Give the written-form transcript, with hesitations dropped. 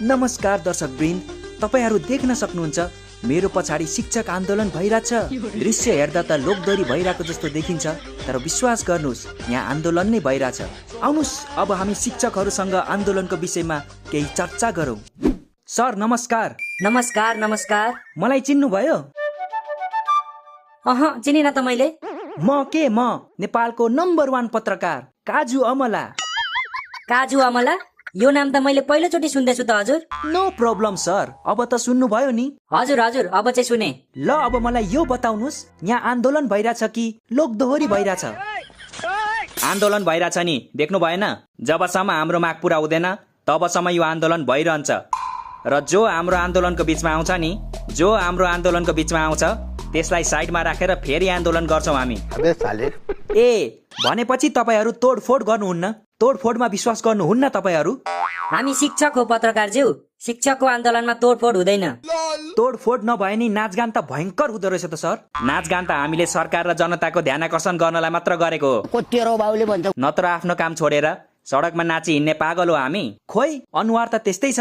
नमस्कार दर्शकवृन्द, तपाईहरू देख्न सक्नुहुन्छ मेरो पछाडि शिक्षक आन्दोलन भइरहेछ। दृश्य हेर्दा त लोकदोरी भइरहेको जस्तो देखिन्छ, तर विश्वास गर्नुहोस् यहाँ आन्दोलन नै भइरहेछ। आउनुस् अब हामी शिक्षकहरूसँग आन्दोलनको विषयमा केही चर्चा गरौँ। सर नमस्कार। नमस्कार नमस्कार। मलाई चिन्नुभयो? चिनिन त मैले। म नेपालको नम्बर 1 पत्रकार काजु अमला। काजु अमला? यो नाम त मैले पहिलोचोटि सुन्दैछु त हजुर। नो प्रब्लम सर, अब त सुन्नुभयो नि। हजुर हजुर, अब चाहिँ सुने। ल अब मलाई यो बताउनुस्, यहाँ आन्दोलन भइरहेछ कि लोकदोहोरी भइरहेछ? आन्दोलन भइरहेछ नि, देख्नु भएन? जबसम्म हाम्रो माग पुरा हुँदैन तबसम्म यो आन्दोलन भइरहन्छ। र जो हाम्रो आन्दोलनको बिचमा आउँछ त्यसलाई साइडमा राखेर फेरि आन्दोलन गर्छौँ हामी। ए भनेपछि तपाईहरू तोडफोड गर्नुहुन्न? तोडफोडमा विश्वास गर्नुहुन्न तपाईहरू? हामी शिक्षक हो पत्रकारज्यू, शिक्षकको आन्दोलनमा तोडफोड हुँदैन। तोडफोड नभए नि नाचगान त भयङ्कर हुँदो रहेछ त सर। नाचगान त हामीले सरकार र जनताको ध्यानाकर्षण गर्नलाई मात्र गरेको हो, नत्र आफ्नो काम छोडेर सडकमा नाची हिँड्ने पागल हो हामी। खोइ अनुहार त त्यस्तै छ।